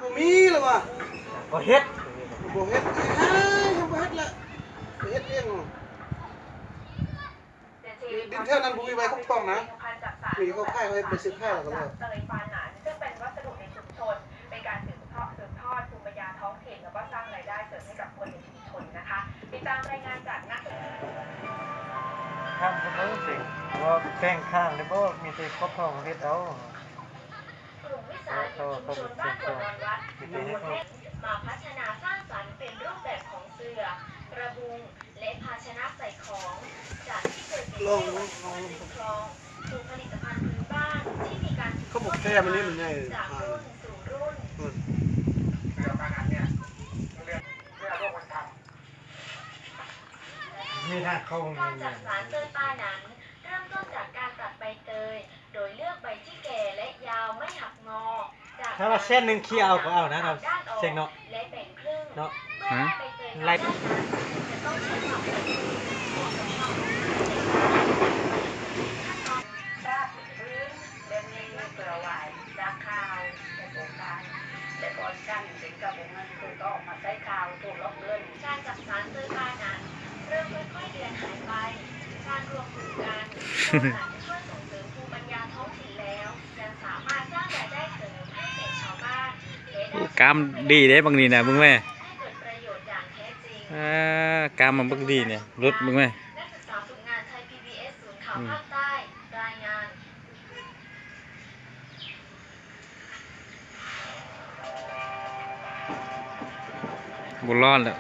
ບໍ່ມີລະວ່າ ບໍ່ເຮັດ ບໍ່ເຮັດ ເອີຍ ຍັງບໍ່ເຮັດລະ ໄປເຮັດເອງ. ດິນແຖວນັ້ນບໍ່ມີໃບປົກປ້ອງນະ ມີເຂົາຂາຍ ເຂົາເຮັດໃບເຊັກຂາຍແລ້ວກໍແລ້ວ. ເລີຍປານນັ້ນ ຊຶ່ງເປັນວັດສະດຸໃນຊຸມຊົນ ເປັນການສືບທອດ ສືບທອດພູມປັນຍາທ້ອງຖິ່ນ ແລ້ວກໍສ້າງລາຍໄດ້ເສີມໃຫ້ກັບຄົນໃນຊຸມຊົນນະຄະ. ຕິດຕາມລາຍງານຈາກນັກ ທຳເບິ່ງຊິ ວ່າແບ່ງຂ້າງໄດ້ບໍ່ ມີແຕ່ຂອບທອງເຮັດເອົາ. ກຸ່ມວິສາຫະກິດຊຸມຊົນບ້ານຫົວນອນວັດ ມາພັດທະນາສ້າງສັນເປັນຮູບແບບຂອງເສື່ອ, ກະບຸງ ແລະ ພາຊະນະໃສ່ຂອງ ຈາກທີ່ເຄີຍເປັນແກ້ວວັດຖຸ ມາເປັນຄລອງ ສູ່ຜະລິດຕະພັນພື້ນບ້ານທີ່ມີການສືບທອດມາຈາກລຸ້ນສູ່ລຸ້ນ. ການຈັກສານເຕີຍປ່ານັ້ນ ເລີ່ມຕົ້ນຈາກການຕັດໃບເຕີຍ ໂດຍເລືອກໃບທີ່ແກ່ ແລະ ຍາວ ໄມ່ຫັກງໍ. ຖ້າວ່າແສນໜຶ່ງເຂົ້ຍເອົາກໍເອົານະ ເຮົາເຊັກເນາະ ເນາະ ເມື່ອໄລ່ ການຈັກສານເຕີຍປ່ານັ້ນ ເລີ່ມຄ່ອຍໆເລືອນຫາຍໄປ. ການລວມກຸ່ມກັນ ນອກຈາກຈະຊ່ວຍສົ່ງເສີມພູມປັນຍາທ້ອງຖິ່ນແລ້ວ ຍັງສາມາດສ້າງລາຍໄດ້ເສີມໃຫ້ແກ່ຊາວບ້ານ ແລະ ໄດ້ ໂອ້ ກ້າມດີເດ້ບັກນີ້ນະ ເບິ່ງແມ້ ໃຫ້ເກີດປະໂຫຍດຢ່າງແທ້ຈິງ. ເອີ ກ້າມມັນບັກດີນີ້ ຫຼຸດເບິ່ງແມ້. ນັກສຶກສາຝຶກງານໄທ ພີບີເອສ ສູນຂ່າວພາກໃຕ້ ລາຍງານ. ບໍ່ລອດແລ້ວ.